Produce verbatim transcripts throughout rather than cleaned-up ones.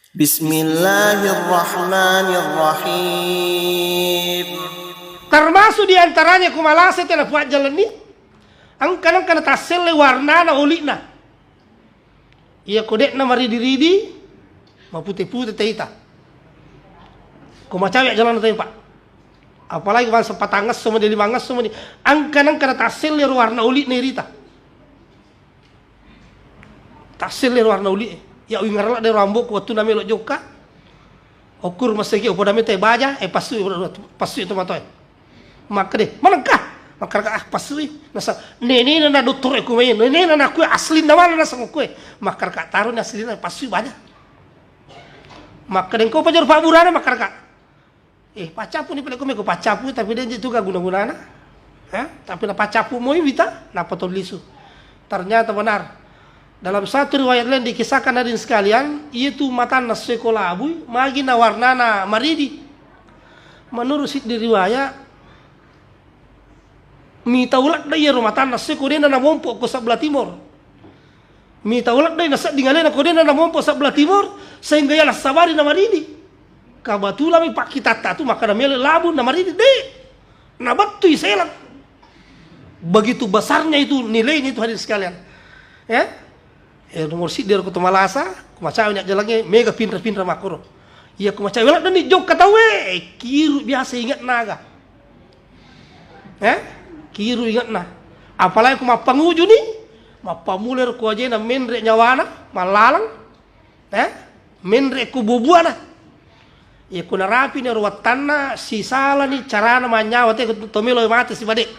Bismillahirrahmanirrahim. Termasuk di antaranya ku malasa tena puajjalenni, engka nengka natasselle warnana oli'na. Iya ko de'na maridi-ridi, mapute-pute taita. Ko macawe jalan tadi, Pak. Apalagi bangsa patangngesso mani, limangngesso mani, engka nengka natasselle ro warna oli'na irita. Tasselle ro warna uli e. Ya, uingarang ladde ro ambo'ku wettunna melo jokka. Okkur masegi, upoda mete baja, eh, passu, passu itu matoe. Makkede, "Manengka?" Makkaraka, "Ah, passui." Nasa, "Nenena na dottoro e kumai, nenena na kue aslinna mana nasa kue." Makkaraka, "Taroni aslinna, passui baja." Makkede, "Engko pajaro pabburana?" Makkaraka, Eh, paccapu ni pale ko meko paccapu, tapi de' tu guna-gunana. Ha? Tapi na paccapu moi wita, nappa to lisu. Ternyata benar. Dalam satu riwayat lain dikisahkan, hadirin sekalian, itu matanna seko labui, magi na warnana maridi. Menurut siddi riwayat, mita uladde iyaro matanna seko dena na mompo ko sebelah timur. Mita uladde nasedding alena ko dena na mompo sebelah timur, sehingga ia nassabari na maridi. Kabatulami pakkitatta tu makkada melo labu na maridi, de'. Nabettui selang. Begitu besarnya itu nilainya itu, hadirin sekalian. Ya. Eh, nomor siddi ro ko to malasa, ko macawe ni ajjalangnge, mega pinra-pinra makkoro. Iya ko macawe ladde ni jokka tauwe, eh, kiru biasa ingatna aga. Eh? Kiru ingatna. Apalagi ko mappangujuni, mappamula ro ko ajena menre nyawana, mallalang. Eh? Menre ko buah-buahna. Iya ko narapini ro wattanna, sisalani carana manyawa te to melo mate sibade.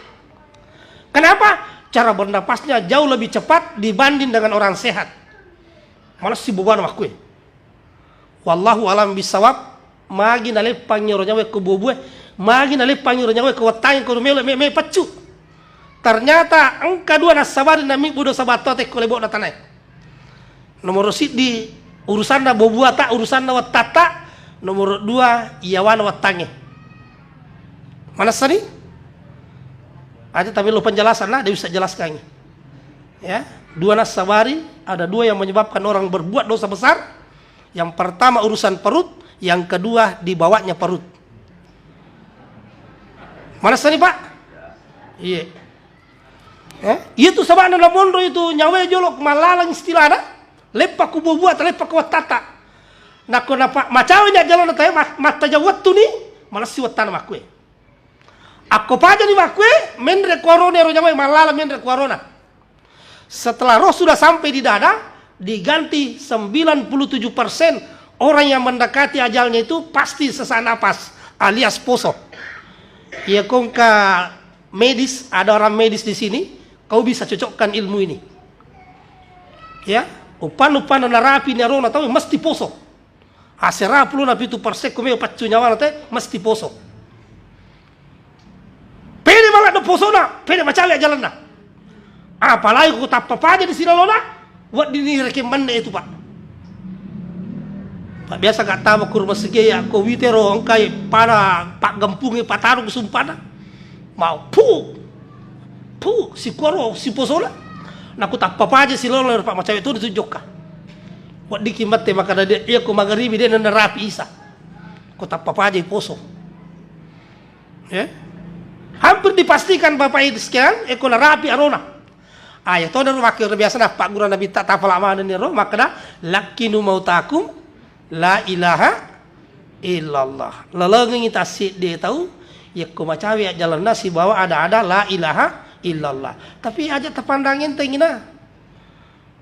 Kenapa? Cara bernapasnya jauh lebih cepat dibanding dengan orang sehat. Malah si buah-buahna makkue. Wallahu alam bisawab, magi naleppangngi ro nyawa ko buah-buah, magi naleppangngi ro nyawa ko wattangnge ko melo me, me paccu. Ternyata engka dua nassabari namibbu dosa battoa tekko lebo'na tanae. Nomor siddi urusanna buah-buahta, urusanna wattatta, nomor dua iyawana wattangnge. Manessani? Aja tapi lo penjelasan lah, dia bisa jelaskan. Ya, dua nassabari, ada dua yang menyebabkan orang berbuat dosa besar. Yang pertama urusan perut, yang kedua dibawanya perut. Manessani, Pak? Iya. Eh? Iya tu sabana na monro itu nyawa jolok mallalang istilahna. Leppa ku buah-buah, leppa ku wattata. Nako napa macawe nya jalan tae ma-, matta jawattu ni, malessi wattana makkue. Akko pajani makkue, menre kuarona ero nyawa mallalang menre kuarona. Setelah roh sudah sampai di dada, diganti sembilan puluh tujuh persen orang yang mendekati ajalnya itu pasti sesak napas alias poso. Iya kongka medis, ada orang medis di sini, kau bisa cocokkan ilmu ini. Ya, upan-upan narapi ni arona tau mesti poso. Asera pulona pitu persen ko meo paccu nyawana te mesti poso. Pede maladde posona, pede macawe jalanna. Apalagi ko tappa paja di silalona, wedding ni rekeng menne itu, Pak. Pak biasa gak tama ku rumah segi ya, ko witero engkai pada pak gempungi patarung sumpana. Mau pu, pu, sikuaro, siposona. Naku tappa paja silalona, Pak, macawe tu ditujokka. Wedding ki mette maka dia, iya ko magaribi dia narapi isa. Ko tappa paja poso. Ya. Hampir dipastikan Bapak Ibu sekalian, eko narapi arona. Aya to naro makkeda biasa na pagguru Nabitta tapala manenni ro makkeda, "Lakkinu mautakum la ilaha illallah." Lalengengi tassiddi tau yakko macawe ajjalenna sibawa ada-ada la ilaha illallah. Tapi aja tapandang entengina.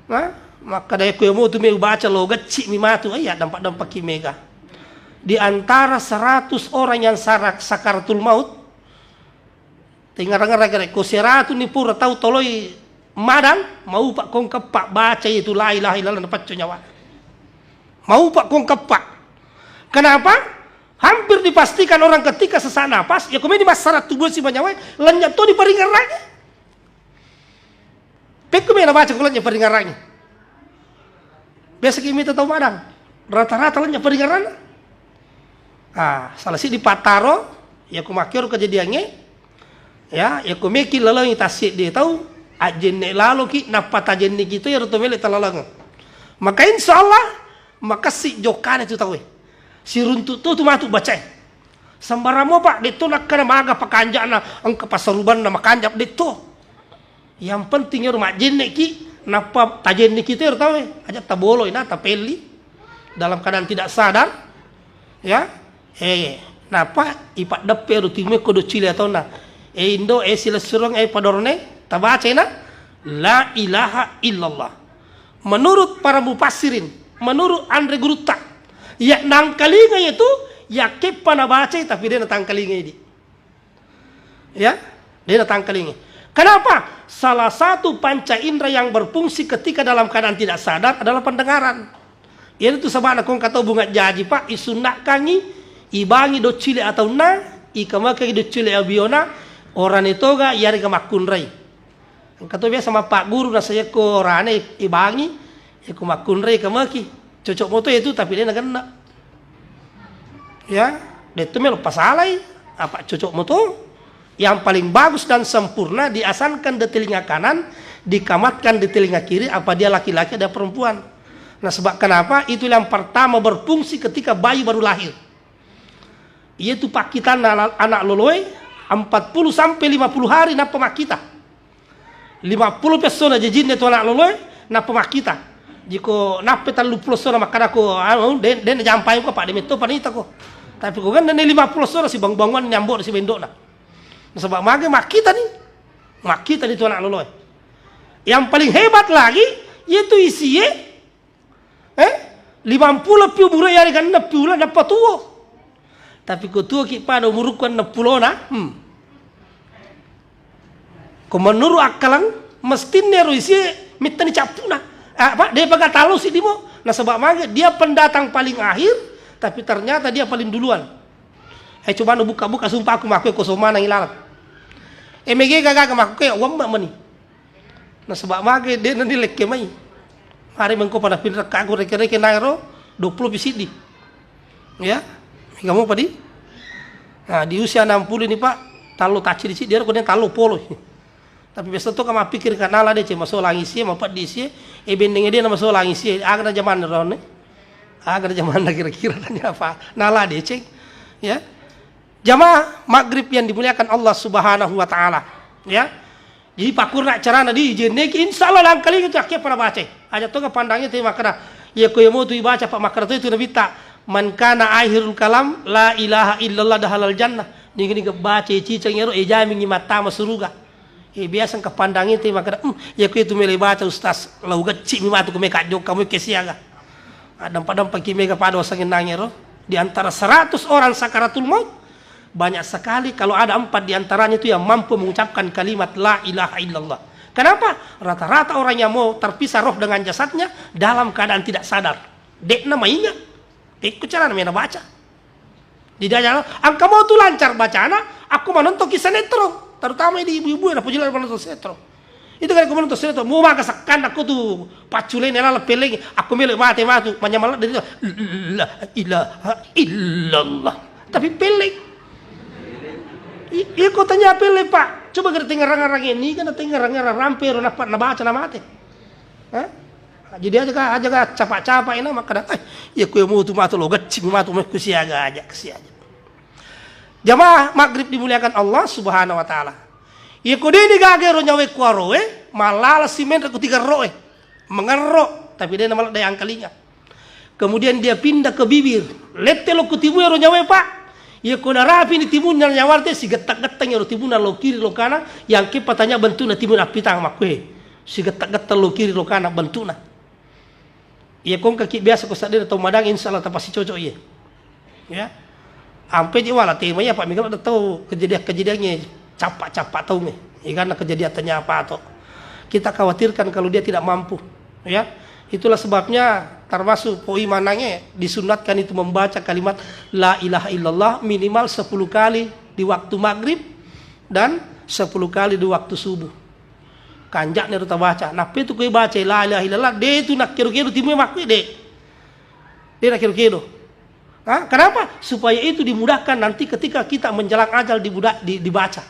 Nah, makkeda yakko emotu me ubaca lo gecci mi matu, iya dampak-dampakki mega. Di antara seratus orang yang sarak-, sakaratul maut, tengngarang-ngarang gare ko seratu ni pura tau toloi madang, maupa kong keppa baca itu la ilaha illallah napacco nyawa. Maupa kong keppa. Kenapa? Hampir dipastikan orang ketika sesak napas, ya komedi masalah tubuh si banyawa, lenyap to di paringerang. Pekko mena baca ko lennye paringerrangnge. Biasa ki mita tau madang. Rata-rata lennye paringerranna. Ah, salah siddi pattaro, ya ko makkero kejadiangnge, ya, ya ko meki lalengi tassiddi tau, ajjenne laloki, nappa tajenniki to, ya roto mele talaleng. Maka insya Allah, Makessing jokkana tu tauwe. Siruntu' to tu matu bacae. Sembarang mo, Pak, de' to nakkeda maga pakanja'na, engka passarubanna makanja', de' to. Yang penting ero majjenneki, nappa tajenneki to ero tauwe. Aja taboloi na tapelli dalam keadaan tidak sadar. Ya. Eh, napa ipaddeppe ero timuekko doccili atonna. Eh, Indo, eh, silessureng, eh, padorone, tabacai na, "La ilaha illallah." Menurut para mufassirin, menurut anre gurutta, iya nangkalinga itu, yakkeppa nabacai, tapi de' natangkalinga idi. Ya, de' natangkalinga. Kenapa? Salah satu panca indera yang berfungsi ketika dalam keadaan tidak sadar adalah pendengaran. Iyanatu saba'na ko engka tau bunga jaji, Pak, isunnakkangi, ibangi doccili ataunna, ikamaki doccili abiona, orane toga, iyarega makkunrai. Engka to biasa mappagguru, nasaba yakko orane ibangi, yakko makkunrai ikamaki, cocok moto itu, tapi de' nagenna. Ya, de' tu melo pasalai, apa cocok moto. Yang paling bagus dan sempurna diasankan di telinga kanan, dikamatkan di telinga kiri, apa dia laki-laki ada perempuan. Nah, sebab kenapa? Itu yang pertama berfungsi ketika bayi baru lahir. Yaitu pakkitanna ala-, anak loloe empat puluh sampai lima puluh hari nappa makkita. Lima puluh pi essona jajinna tu anak loloe, nappa makkita. Jiko nappa telluppulo essona makkadako, anu, de', de' najampai ko, Pak, de' metto panita ko. Tapi ko genne' lima puluh essona sibang-banguanni ambo'na sibendokna. Nasaba mage makkitani. Makkitani tu anak loloe. Yang paling hebat lagi, yaitu isie, eh, limampulo pi umure, iyarega enneng pi uleng nappa tuo. Tapi ko tuoki pada umurukku enneng pulona, hmm. Ko menurut akkalang, mestinna ero isie mittani cappuna. Ah, Pak, de' paga tallo siddi mo. Nasaba mage, dia pendatang paling akhir, tapi ternyata dia paling duluan. Eh, coba no buka-buka, sumpah aku makkue kosong maneng ilalang. Eh, mege gaga makkue, wemme' meni. Nasaba mage de' nani lekke mai. Mari mengko pada pinrekka aku reke-reke naero duappulo pi siddi. Ya, mega mopa di. Nah, di usia enam puluh ini, Pak, tallo tacci di siddi, ero kone tallo polo. Tapi biasa to ka mappikir ka nala deceng, masolang isie, mapeddi isie, e benneng de' na masolang isie, aga na jamanna rone. Aga na jamanna kira-kira tanya apa? Nala deceng. Ya. Jamaah maghrib yang dimuliakan Allah Subhanahu wa Ta'ala, ya. Jadi, pakkurna carana di jenneki, insya Allah langkalinga tu akke pada baca. Aja toga pandangi te makkada, iya ko iya motu ibaca, Pak, makkada tu itu Nabitta, "Man kana akhirul kalam la ilaha illallah dakhalal jannah." Niga-niga baca ciceng ero, e jamingi mattama suruga. Eh, biasa engka pandangi te makkada, "Hmm, iya ko itu mele baca, Ustaz, lau gecci mi matu ko meka jokka mu ke siaga." Adampa-dampa ki mega pada wasangin nangero. Di antara seratus orang sakaratul maut, banyak sekali kalau ada empat di antaranya itu yang mampu mengucapkan kalimat la ilaha illallah. Kenapa? Rata-rata orang yang mau terpisah roh dengan jasadnya dalam keadaan tidak sadar. Dekna maingat. Ikut cara namanya baca. Di daerah, engka mau tu lancar bacana, aku menonton kisah sinetron, terutama di ibu-ibu yang puji menonton sinetron. Itu kan aku menonton sinetron, mau maka sekan aku tu pacule nela lepeleng, aku mele mate matu, manyamala dari itu, la ilaha illallah. Tapi peleng. I-, iya ko tanya peleng, Pak. Coba kita tengarang-arang ini, kan tengarang-arang rampe, ro napa, nabaca, namate. Hah? Jadi aja ka, aja ka capa-capa ina makkada, "Eh, iya ku mutu matu lo gecci matu mekku siaga aja, kesi aja." Jamaah maghrib dimuliakan Allah Subhanahu wa Ta'ala. Iya ko deni gaga ro nyawe kuaroe, malala simen ku tiga roe. Mengerro, tapi dena malah daya angkalinga. Kemudian dia pindah ke bibir. Lette lo ku timu ro nyawe, Pak. Iya ko narapi ni timunna nyawarte, si gettak-gettak ro timunna lo kiri lo kana, yang ke patanya bentukna timun api tang makkue. Sigetta-getta lo kiri lo kana bentukna. Iya kongka ki biasa ko sadde tau madang, insya Allah tapasi cocok iya. Ya. Ampe je wala tema iya, Pak, mega ada tau kejadian-kejadiannya, capak-capak tau me. Iya, karena kejadian tanya apa atau kita khawatirkan kalau dia tidak mampu. Ya. Itulah sebabnya termasuk poi manange disunatkan itu membaca kalimat la ilaha illallah minimal sepuluh kali di waktu maghrib dan sepuluh kali di waktu subuh. Kanja'na ro tabaca. Nappa itu kue baca la ilaha illallah, de tu nakkedo-kedo timue makkue, de. De nakkedo-kedo. Ha? Kenapa? Supaya itu dimudahkan nanti ketika kita menjelang ajal dibuda-, di-, dibaca.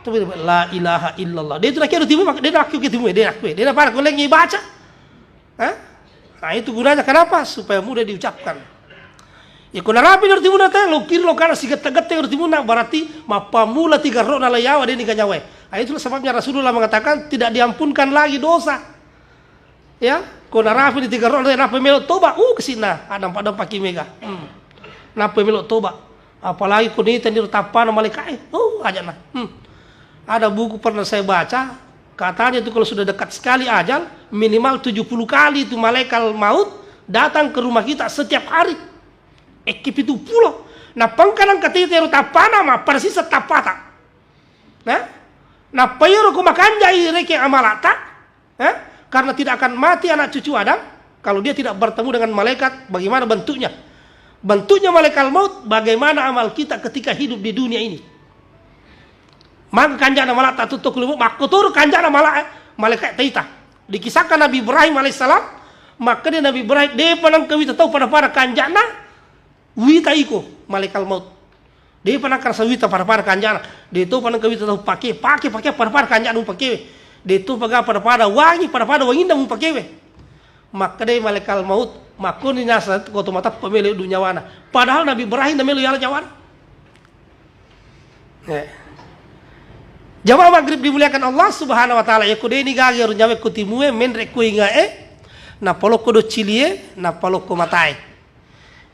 Tapi la ilaha illallah. De tu nakkedo timue mak-, de nakkedo timue, de nakkedo. De napara kulengi baca. Ha? Nah, itu gunanya kenapa? Supaya mudah diucapkan. Ya, ko narapi dari timunna te, lo kiri lo kanan sigette-gette dari timunna, berarti mappamula tiga ro'na la yawa deni ganyawae. Nah, itulah sebabnya Rasulullah mengatakan tidak diampunkan lagi dosa. Ya, ko narapi di tiga ro'na te, napa melo toba, uh, kesina, ada empat empat kimega. Hmm. Napa melo toba. Apalagi ko nita ni tappana malaika'e. Oh, aja nah. Hmm. Ada buku pernah saya baca, katanya itu kalau sudah dekat sekali ajal, minimal tujuh puluh kali itu malaikat maut datang ke rumah kita setiap hari. Ekki pitu pulo. Nah, pengkanang katita ero tappana, ma pada sisa tappata. Nah, nappa ero ko makanjai reke amalata, eh? Karena tidak akan mati anak cucu Adam kalau dia tidak bertemu dengan malaikat. Bagaimana bentuknya? Bentuknya malaikat maut, bagaimana amal kita ketika hidup di dunia ini. Maka kanjana malata tutto kulimu, makkotoro kanjana mala, eh, malaikat taita. Dikisahkan Nabi Ibrahim alaihissalam, maka dia Nabi Ibrahim, depa nangka wita tau pada-pada kanjana, wita iko malaikat maut. Depa nangka rasa wita pada-pada kanjana. Deto pa nangka wita tau pake, pake, pake pada-pada kanjana mu pakewe. Deto paga pada-pada wangi, pada-pada wanginna mu pakewe. Makkedai malaikat maut, makkoni nasa ko to mateppa melo du nyawana. Padahal Nabi Ibrahim na melo yala nyawana. Eh. Jamaah maghrib dimuliakan Allah Subhanahu wa Ta'ala, ya ko deni gaga ro nyawe ko timue, menre ko ingae, napalokko doccilie, napalokko matae.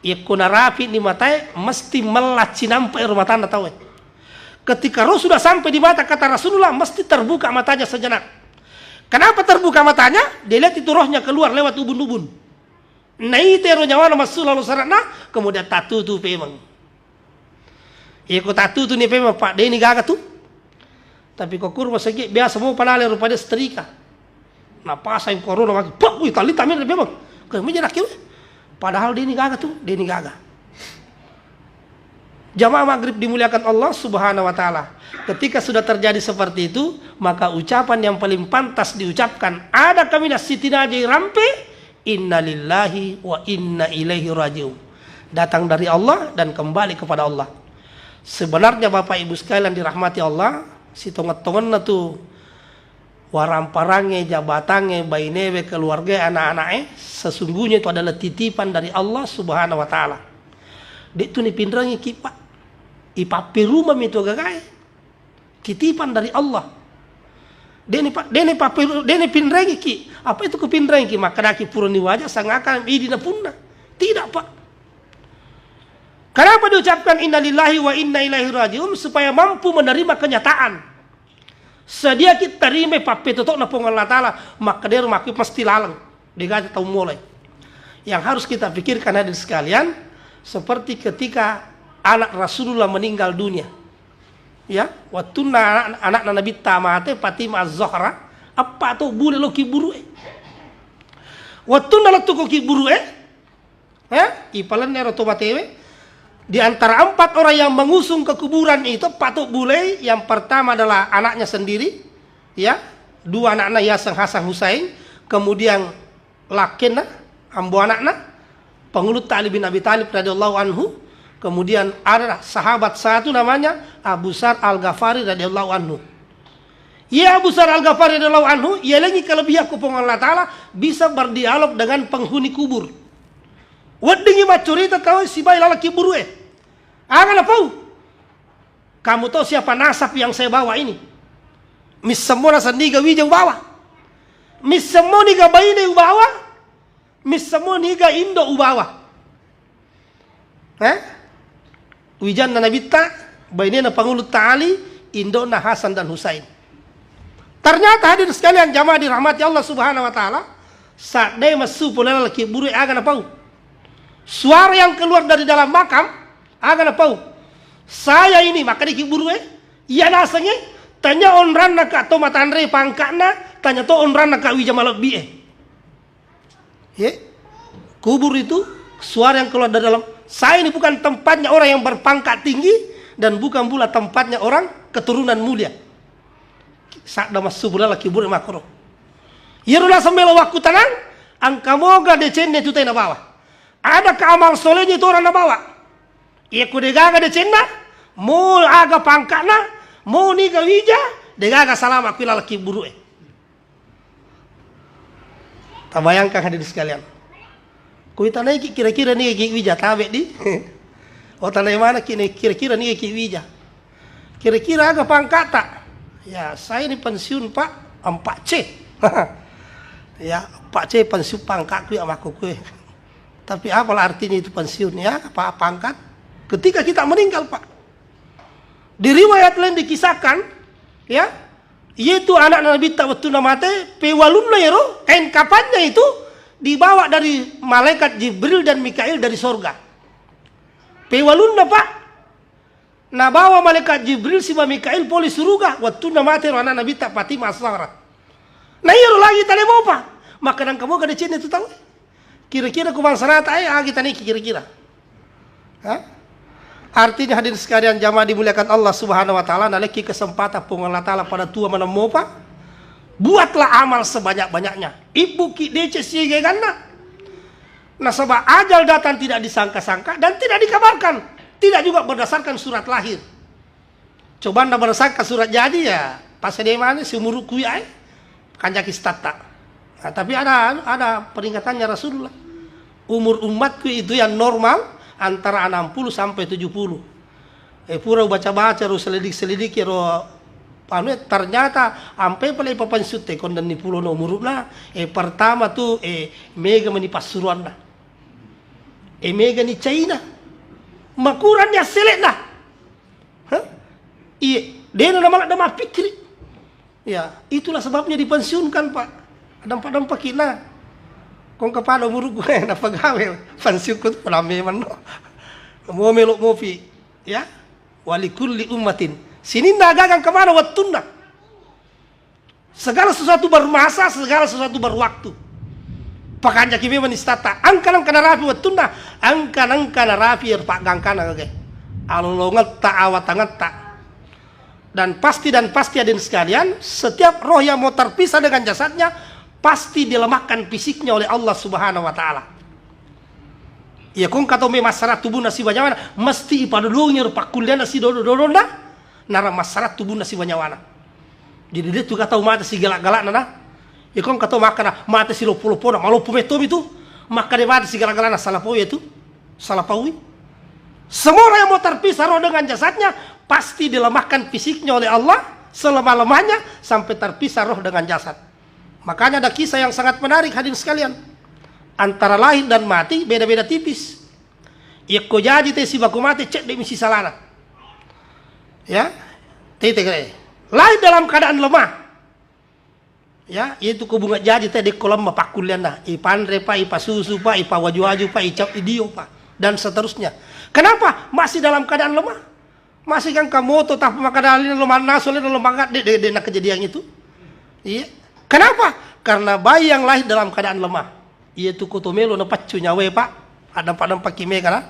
Yekko narapi'ni matae, mesti mella cinampe ero matanna tauwe. Ketika roh sudah sampai di mata, kata Rasulullah, mesti terbuka matanya sejenak. Kenapa terbuka matanya? Dia lihat itu rohnya keluar lewat ubun-ubun. Naite ero nyawana massu lalo sarana, kemudian tatutu pemeng. Yeko tatutu ni pemeng, Pak, deni gaga tu. Tapi ko kurma segi biasa mo panale rupa dia setrika. Napasang corona maki, pak, wih, tali tamen pemeng. Kayak meja rakyat. Padahal deni gaga tu, deni gaga. Jamaah maghrib dimuliakan Allah Subhanahu wa Ta'ala. Ketika sudah terjadi seperti itu, maka ucapan yang paling pantas diucapkan, ada kami nasitinaji rampe, innalillahi wa inna ilaihi rajiun. Datang dari Allah dan kembali kepada Allah. Sebenarnya Bapak Ibu sekalian dirahmati Allah, sitonget-tongenna tu waramparangnge, jabatangnge, bainewe, keluargae, anak-anak'e, sesungguhnya itu adalah titipan dari Allah Subhanahu wa Ta'ala. De'tu nipinrengiki, Pak. Ipapperumami tu gagae. Titipan dari Allah. Deni, Pak, deni papperu-, deni pinrengiki. Apa itu kupinrengiki? Makkedaki purani waja sangaka idi napunna. Tidak, Pak. Kenapa diucapkan innalillahi wa inna ilaihi rajiun? Supaya mampu menerima kenyataan. Sediaki tarimai pappetoto'na Puang Allah Ta'ala, makkedero makki mesti laleng. Degaga tau mulai. Yang harus kita pikirkan, hadirin sekalian, seperti ketika anak Rasulullah meninggal dunia. Ya, wattunna anak, anakna Nabitta mate, Fatimah Az-Zahra, eppa to bule lo kiburu'e. Wattunna lettu ko kiburu'e, eh, ipalennero to matewe, di antara empat orang yang mengusung ke kuburan itu, eppa to bule, yang pertama adalah anaknya sendiri, ya, dua anaknya Yasin, Hasan, Husain, kemudian lakkenna, ambo anakna, Pangulutta Ali bin Abi Thalib radhiyallahu anhu, kemudian ada sahabat satu namanya Abu Dzar Al-Ghifari radhiyallahu anhu. Ia Abu Dzar Al-Ghifari radhiyallahu anhu, ia lengi kelebihan ku Puang Allah Ta'ala, bisa berdialog dengan penghuni kubur. Weddingi maccurita tau sibawa laleng kiburu'e. Aga napau? Kamu tahu siapa nasab yang saya bawa ini? Missemmo naseng niga wija ubawa. Missemmo niga baine ubawa. Missemmo niga indo ubawa. Eh? Wijanna Nabitta, bainena Pangulutta Ali, indona Hasan dan Husain. Ternyata hadirin sekalian jamaah dirahmati Allah Subhanahu wa Ta'ala, saat dia masuk pulala kiburu'e aga napau. Suara yang keluar dari dalam makam, aga napau. Saya ini, maka di kiburu'e, iya nasengnge, tanya onrannaka to matanre pangka'na, tanya to onrannaka wija malebbi'e. Ye? Kubur itu suara yang keluar dari dalam. Saya ini bukan tempatnya orang yang berpangkat tinggi dan bukan pula tempatnya orang keturunan mulia. Sadda massu pulala kiburu'e makkoro. Iyaro naseng melo wakkutanang, engka moga decenna tu tena bawa. Ada ka amal solehnya itu orang nabawa. Iya ku degaga decenna, mo aga pangka'na, mo niga wija, degaga salama ku laleng kiburu'e. Tabayangkan hadirin sekalian. Kuitanaiki kira-kira nigaki wija tabe di. Oh, tanai manaki ni kira-kira nigaki wija. Kira-kira aga pangkata? Ya, saya ini pensiun, Pak, empat C. Ya, empat C pensiun pangkatku ya, makku kue. Tapi apalah artinya itu pensiun ya, apa pangkat? Ketika kita meninggal, Pak. Di riwayat lain dikisahkan, ya, yaitu anak Nabi ta wettunna mate, pewalunna ero, kain kapannya itu dibawa dari malaikat Jibril dan Mikail dari sorga. Pewalunna, Pak, nabawa malaikat Jibril siba Mikail pole suruga, wettunna mate ero anak Nabi ta Fatimah As-Zahra. Na iyaro lagi tale mopa, maka nangka moga decenna tu tau. Kira-kira ku bangsa nata, eh, agi taniki kira-kira. Hah? Artinya, hadirin sekalian, jamaah dimuliakan Allah Subhanahu wa Ta'ala, nalekki kesempatan Puang Allah Ta'ala pada tua manemmopa, buatlah amal sebanyak-banyaknya. Ibbuki dece siaga ganna. Nasaba ajal datang tidak disangka-sangka dan tidak dikabarkan, tidak juga berdasarkan surat lahir. Cobanna berdasarkan surat jaji, ya, pas de mane seumuruku ya, eh, kanjaki statta. Nah, tapi ada, ada peringatannya Rasulullah. Umur umatku itu yang normal antara enam puluh sampai tujuh puluh. Eh, pura baca-baca ro, selidik-selidiki ro, anu, eh, ternyata ampe pale papansutte kondanni pulo no umuruna. Eh, pertama tu, eh, mega meni passuruanna. Eh, mega ni China. Makurang ni asselekna. Hah? Iya, dena namaladda mappikkiri. Ya, itulah sebabnya dipensiunkan, Pak. Dampak-dampakina. Kong kepada umurku, eh, napagawe pensiunku tu pala memang no. Mau melok mopi, ya. Walikulli ummatin. Sininna gagang kemana wettunna. Segala sesuatu bermasa, segala sesuatu berwaktu. Pakanjaki memang istata. Angka nangka narapi wettunna, angka nangka narapi er paggangkana kage. Alolongetta, awatangetta. Dan pasti, dan pasti, hadirin sekalian, setiap roh yang mau terpisah dengan jasadnya, pasti dilemahkan fisiknya oleh Allah Subhanahu wa Ta'ala. Iya, kong kato me massara tubunna siba nyawana, mesti ipadodongi ro pakkullianna si dodo-dodonna, nara massara tubunna siba nyawana. Jadi, de tu katau mate sigala-galana na. Iya, kong kato makkana mate si loppo-loppona, maloppo metto mi tu. Makkade mate sigala-galana, salah pau itu. Salah paui. Semua orang yang mau terpisah roh dengan jasadnya, pasti dilemahkan fisiknya oleh Allah selemah-lemahnya sampai terpisah roh dengan jasad. Makanya ada kisah yang sangat menarik, hadirin sekalian. Antara lahir dan mati beda-beda tipis. Yekko jaji te sibaku mate, cedde mi sisalana. Ya, tete kere. Lahir dalam keadaan lemah. Ya, itu ko bunga jaji te dekko lemma pakkullianna. Ipanre pa, ipasusu pa, ipawaju-waju pa, icap idio pa, dan seterusnya. Kenapa? Masih dalam keadaan lemah. Masih kan kamoto, tapi maka dalil lo mannasu, lo mangat, de, de, de, na kejadian itu. Iya. Kenapa? Karena bayi yang lahir dalam keadaan lemah. Iya tu koto melo na paccu nyawe, Pak. Ada pada paki mega na.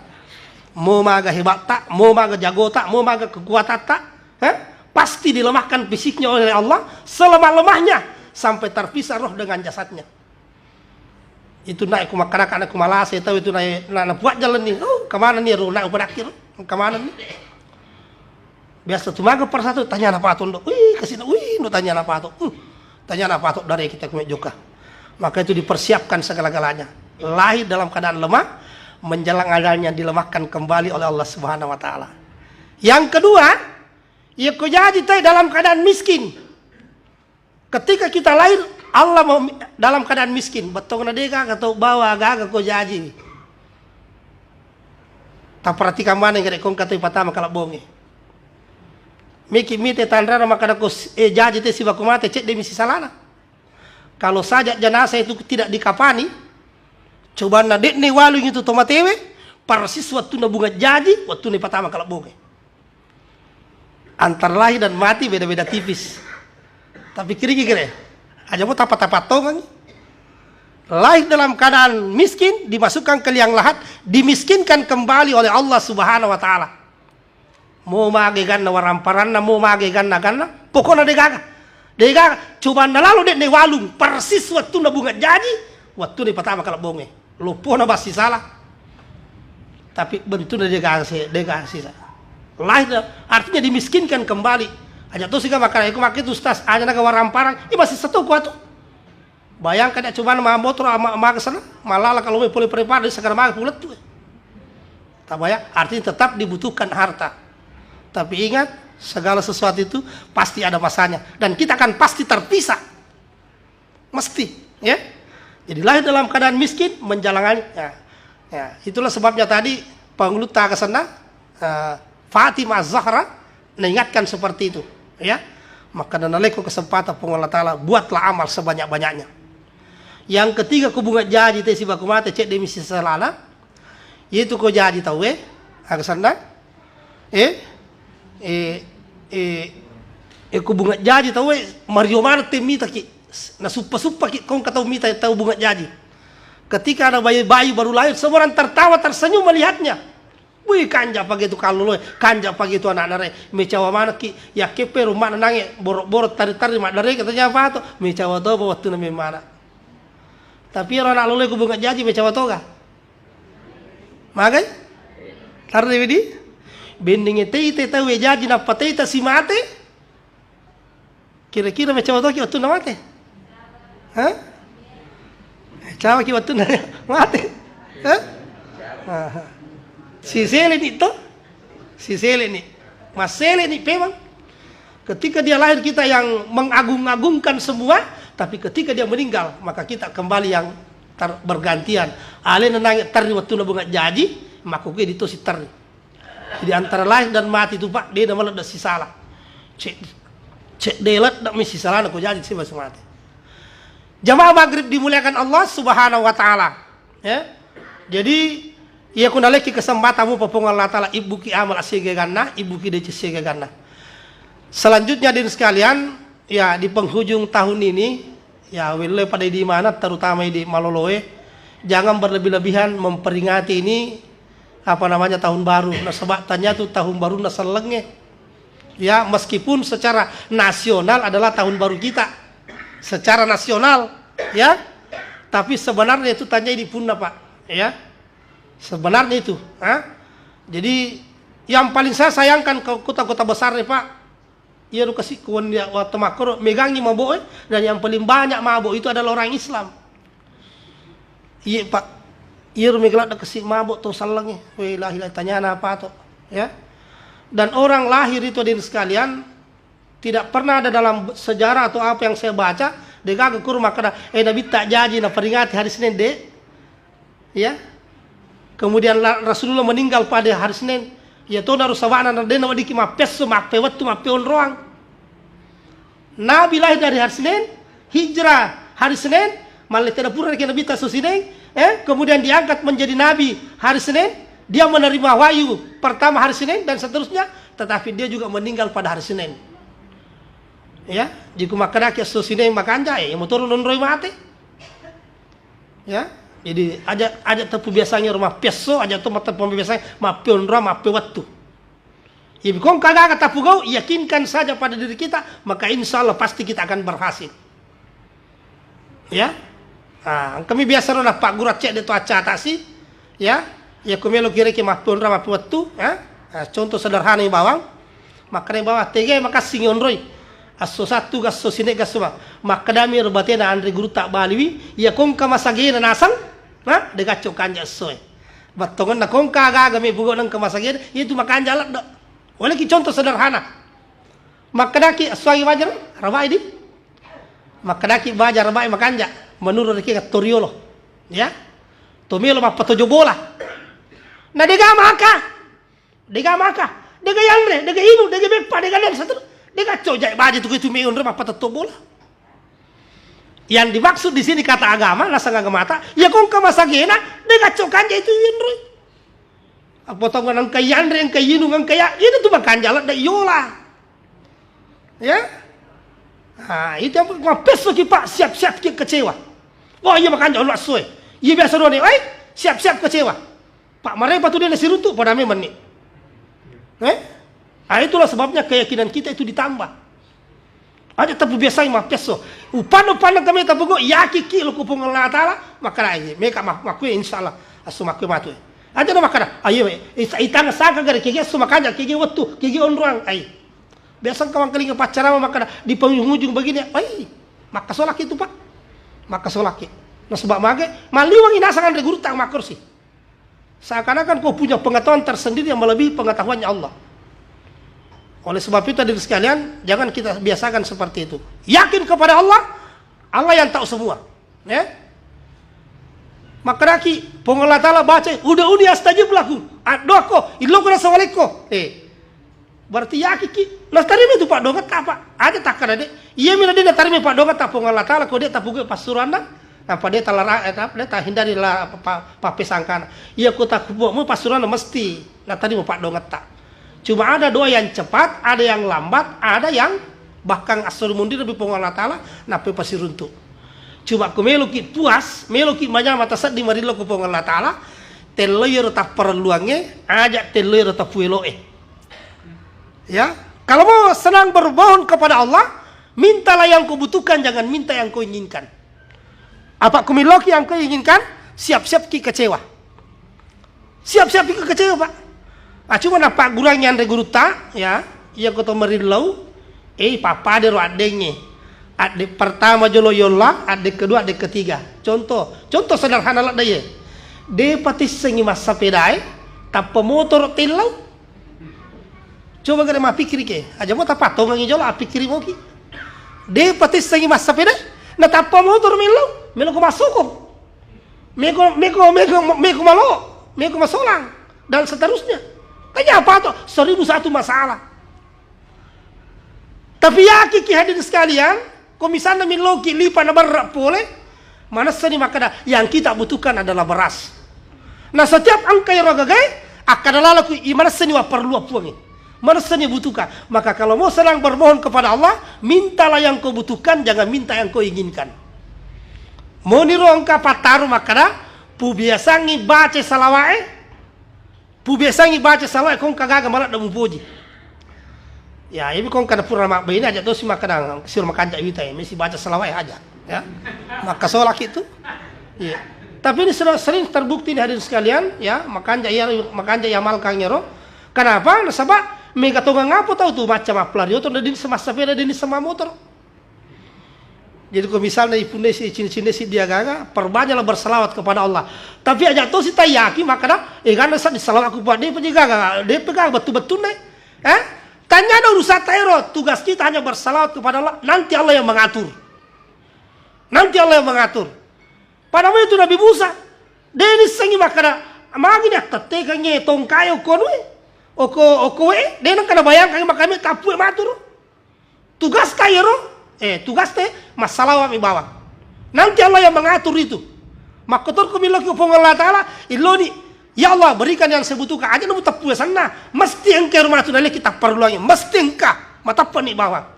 Mo maga hebatta, mo maga jagota, mo maga kekuatatta, eh? Pasti dilemahkan fisiknya oleh Allah selemah-lemahnya sampai terpisah roh dengan jasadnya. Itu naik ku makkadaka, naik ku malase tau itu naik, na, na puak jalan ni. Oh, kemana ni ro, naik upadakki ro. Kemana ni? Biasa tu maga persatu, tanya na pato ndo. Wih, kasih na, wih, ndo tanya na pato. Hmm, tanya na pato dari kita kume joka. Maka itu dipersiapkan segala-galanya. Lahir dalam keadaan lemah, menjelang ajalnya dilemahkan kembali oleh Allah Subhanahu wa Ta'ala. Yang kedua, iya ko jaji te dalam keadaan miskin. Ketika kita lahir, Allah mau dalam keadaan miskin, bettongna de gaga tau bawa gaga ko jaji. Taperhatikan maneng gare kong katai patama kala bonge. Miki mite tanrana makkada ko s-, eh, jaji te sibaku mate, cedde mi sisalana. Kalau saja jenazah itu tidak dikapani, cobanna de'ne walung itu tomatewe, persis wattuna bunga jaji, wattuna patama kala bonge. Antara lahir dan mati beda-beda tipis. Tapi kiri kira, aja mau tapa-tapa tongang. Lahir dalam keadaan miskin, dimasukkan ke liang lahat, dimiskinkan kembali oleh Allah Subhanahu wa Ta'ala. Mo mage ganna waramparanna, mo mage ganna-ganna, pokokna degaga. Degaga, coba nalalo de'ne walung, persis wattuna bunga jaji, wattuna patama kala bonge. Loppona bassi sala. Tapi bentukna degaga si, degaga sisa. Lahir, artinya dimiskinkan kembali. Aja to siga makkada, "Iko makke tu, Ustaz, aja naga waramparang." Ih, masih satu kuatu. Bayangkan ya, cuma ma motor, ma-, maga sana, malala kalau mau pole prepare, di segala maga pulettu. Tabayang, artinya tetap dibutuhkan harta. Tapi ingat, segala sesuatu itu pasti ada masanya. Dan kita akan pasti terpisah. Mesti, ya. Jadi lahir dalam keadaan miskin, menjalani. Ya. Ya, itulah sebabnya tadi Panguluta Kesena, eh, Fatimah Zahra, naingatkan seperti itu, ya. Maka dan naleko kesempatan Puang Allah Ta'ala, buatlah amal sebanyak-banyaknya. Yang ketiga, ko bunga jaji te sibaku mate, cek demi sisalana, yaitu ko jaji tauwe, aga senna, eh, eh, eh, eh, ko bunga jaji tauwe, mario mana te mitaki, nasuppa-suppaki kong katau mita tau bunga jaji. Ketika ada bayi-bayi baru lahir, semua orang tertawa, tersenyum melihatnya. Wih, kanja pagi itu kaloloe, kanja pagi itu anak nare, mecawa manekki, yakkeppe rumah nange, borok-borok, tari-tari, madare, katanya apa tuh, mecawa to, waktu nami mana. Tapi ero anak loloe ku bunga jaji, mecawa toga. Magai? Tarde widi? Bendinge tei te tau jaji, nappa tei ta si mate. Kira-kira mecawa toki wettunna mate? Hah? Mecawa ki wettunna mate? Hah? Aha. Sisele ni to? Sisele ni. Masele ni pemang. Ketika dia lahir kita yang mengagung-agungkan semua, tapi ketika dia meninggal, maka kita kembali yang ter-, bergantian. Alena nange terri wettunna bunga jaji, maka kue ditosi terri. Jadi antara lahir dan mati itu, Pak, de namaledda sisala. Cek, cek de ledda mi sisalana ko jaji siba semate. Jamaah maghrib dimuliakan Allah Subhanahu wa Ta'ala. Ya. Jadi, iya ku naleki kesempatan mu, Puang Allah Ta'ala, ibuki amal asiaga ganna, ibuki dece siaga ganna. Selanjutnya, hadirin sekalian, ya, di penghujung tahun ini, ya, welle pada di mana, terutama di Maloloe, jangan berlebih-lebihan memperingati ini, apa namanya, tahun baru. Nasaba tanya tu tahun baru nasellengnge. Ya, meskipun secara nasional adalah tahun baru kita. Secara nasional, ya. Tapi sebenarnya itu tanya di punna, Pak. Ya. Sebenarnya itu, ha? Jadi, yang paling saya sayangkan ke kota-kota besar ya, Pak. Iya, lu kasih kuan dia waktu makro, megangi mabok, eh. Dan yang paling banyak mabok itu adalah orang Islam. Iya, Pak. Iya, ru megeladda kasi mabok to sallengnge. Weh, la ilaha, tanyana apa to? Ya. Dan orang lahir itu, hadirin sekalian, tidak pernah ada dalam sejarah atau apa yang saya baca, degaga kuru makkeda, eh, Nabitta jaji naperingati hari Senin, de. Ya. Kemudian la-, Rasulullah meninggal pada hari Senin. Ya, to naru sabana na de naweddiki mappesso, mappewettu, mappeonroang. Nabi lahir dari hari Senin, hijrah hari Senin, mallette pura ki Nabi ta esso Senin, eh, kemudian diangkat menjadi nabi hari Senin, dia menerima wahyu pertama hari Senin dan seterusnya, tetapi dia juga meninggal pada hari Senin. Ya, jiku makkedaki esso Senin makanja, eh, motoro nonroi mate. Ya, jadi aja, aja tepu biasanya rumah pesso, aja to tepu biasanya mappionro, mappewettu. Iya, kong kagaga tapugau, yakinkan saja pada diri kita, maka insya Allah pasti kita akan berhasil. Ya. Nah, kami biasa ro na Pak Guru cek de to aca tasi. Ya. Ya, ku melo kira ki mapponra mappuwettu, ya. Nah, contoh sederhana bawang. Makkeda bawang tege makassingi onroi. Asso sattu gasso sinek gasso ma. Makkedami ro batena anre guru tak baliwi, ya kongka masagena nasang, nah, de gacco kanja essoe. Battongenna kongka aga-aga me bugo nengka masagena, itu makanja ladde. Oleh ki contoh sederhana. Makkedaki, assuangi baja, rabai di. Makkedaki baja, rabai makanja. Menurut riki toriolo. Ya. Tomelo mappatojo bola. Na dega maka. Dega maka. Dega yanre, dega inu, dega beppa, dega dan satu. Dega cojai baja tu itu meonre mappatetto bola. Yang dimaksud di sini kata agama, nasang agamata, ya kongka masagena, dega cokanja itu yanre. Apa tau nengka yanre, nengka inu, nengka ya, itu tu makanja ladde yola. Ya? Nah, itu yang mappesso ki, Pak, siap-siap ki kecewa. Oh, iya makanja Allah soe. Iya biasa dua ni, oi, siap-siap kecewa. Pak, marepa tu dia nasiruntu pada memang ni. Eh? Ah, itulah sebabnya keyakinan kita itu ditambah. Aja tapu biasai mappesso. Upanna-upanna kami tapugo, yaki ki lo kupung Allah Ta'ala, makana aja. Meka ma-, makue insya Allah. Asu makue matu. Aja na makana, ayo, eh, ita-, itang sangka gare kege asu makanja, kege wettu, kege onroang. Ai. Biasa engka mangkalinga paccarama makkeda, di penghujung begini, "Wai, makkasolaki tu, Pak." Makkasolaki. Nasaba mage, malliwangi nasang anre gurutta makkorsi. Seakan-akan kau punya pengetahuan tersendiri yang melebihi pengetahuannya Allah. Oleh sebab itu, hadirin sekalian, jangan kita biasakan seperti itu. Yakin kepada Allah, Allah yang tahu semua. Ya? Makkedaki, Puang Allah Ta'ala baca, "Ud'uni astajib lakum." Addoako, illoko nasawalekko. Eh, berarti yakiki. Natarima itu paddoangetta, Pak. Aja takkada de. Iya mina de natarima paddoangetta Puang Allah Ta'ala, ko de tapuge passuroanna. Apa de talara, eh, de tahindari la pa-, pa-, pappesangkana. Iya ko takubuatmu passuroanna mesti natarima paddoangetta. Cuma ada doa yang cepat, ada yang lambat, ada yang bahkan assuroe munri lebbi Puang Allah Ta'ala, nappai pasiruntu. Cuma ko meloki puas, meloki manyameng tasedding marillau ko Puang Allah Ta'ala, telloi ero tapparelluangnge, aja telloi ero tapueloe. Ya, kalau mau senang bermohon kepada Allah, mintalah yang kau butuhkan, jangan minta yang kau inginkan. Apa kumilloki yang kau inginkan, siap-siapki kecewa. Siap-siap ki kecewa, Pak. Ah, cuma nappaggurangi anre gurutta, ya, iya ko to marillau, eh, pappadero addengnge. Adde pertama jolo yolla, adde kedua, adde ketiga. Contoh, contoh sederhana ladde ye. De patissengi massapedae, tappa motoro tellau. Coba gare mapikkiri ke, aja mo tapattongengi jolo, appikkiri moki. De patissengi massapedae, na tappa motoro mellau, meloko massoko. Meko, meko, meko, meko malo, meko masolang, dan seterusnya. Tanya apa tuh? Seribu satu masalah. Tapi yakin ki hadirin sekalian, ko misalna milloki lipa na berra pole, manessani makkada, yang kita butuhkan adalah beras. Nah, setiap engka ero gagae, akkada lalo ku i manessani wa perlu appuangi. Manessani butuhkan. Maka kalau mau senang bermohon kepada Allah, mintalah yang kau butuhkan, jangan minta yang kau inginkan. Moniro engka pattaru makkada, pubiasangi baca salawae, pubiasangi baca salawae, ko engka gaga maladde mupoji. Ya, ini ko engka pura mabbaine aja tosi makkada siro makanja wita ya, mesti baca salawae aja. Ya. Makkasolaki tu. Iya. Tapi ini sudah sering terbukti nih hadirin sekalian, ya, makanja iya, makanja iya malkang ero. Kenapa? Nasaba mega tongang apa tau tu macam apa lari oto, dan ini semasa sepeda, dan ini sama motor. Jadi ko misalna ipunnai si cini-cini si dia gaga, perbanyaklah berselawat kepada Allah. Tapi aja to si tayaki makkada, eh, gana sa di salawat ku buat dia gaga, dia gaga betul-betul nih. Eh? Tanya ada urusan taero, tugas kita hanya berselawat kepada Allah. Nanti Allah yang mengatur. Nanti Allah yang mengatur. Pada waktu itu Nabi Musa, dia ini sengi makkada, magi nih tettekannya tongkai okonue, oko, okoe, dia nang kena bayangkan makkada tapue matur. Tugas ka iyaro, eh, tugas te, massalawa mi bawang. Nanti Allah yang mengatur itu. Makkotor ko milloki Puang Allah Ta'ala, illoni, "Ya Allah, berikan yang saya butuhkan." Aja namu teppu senna, mesti engka ero matu naleki tapparelluangi, mesti engka, matappa ni bawang.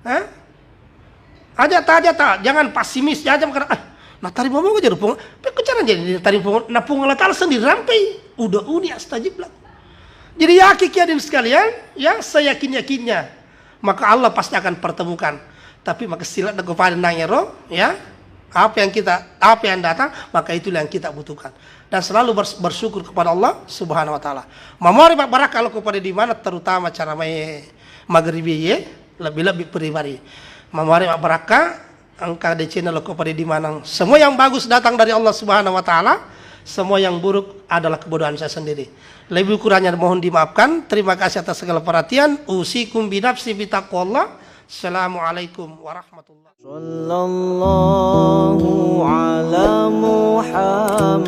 Eh? Aja ta, aja ta, jangan pesimis, aja makkada, "Ah, natarima moga jadi Puang, pekko cara jadi natarima Puang, na Puang Allah Ta'ala sendiri rampei, ud'uni astajib lakum." Jadi yakin ki hadirin sekalian, ya, seyakin-yakinnya. Maka Allah pasti akan pertemukan. Tapi maka sila dego pada nangero, ya, apa yang kita, apa yang datang, maka itulah yang kita butuhkan. Dan selalu bers-, bersyukur kepada Allah Subhanahu wa Ta'ala. Mamori mabbarakka lo kepada di mana, terutama cara mai magribi ye, lebih-lebih pribadi. Mamori mabbarakka, engka decena lo kepada di mana. Semua yang bagus datang dari Allah Subhanahu wa Ta'ala, semua yang buruk adalah kebodohan saya sendiri. Lebih kurangnya mohon dimaafkan. Terima kasih atas segala perhatian. Usikum binafsi bitaqwallah. Assalamualaikum warahmatullahi. Sallallahu ala Muhammad.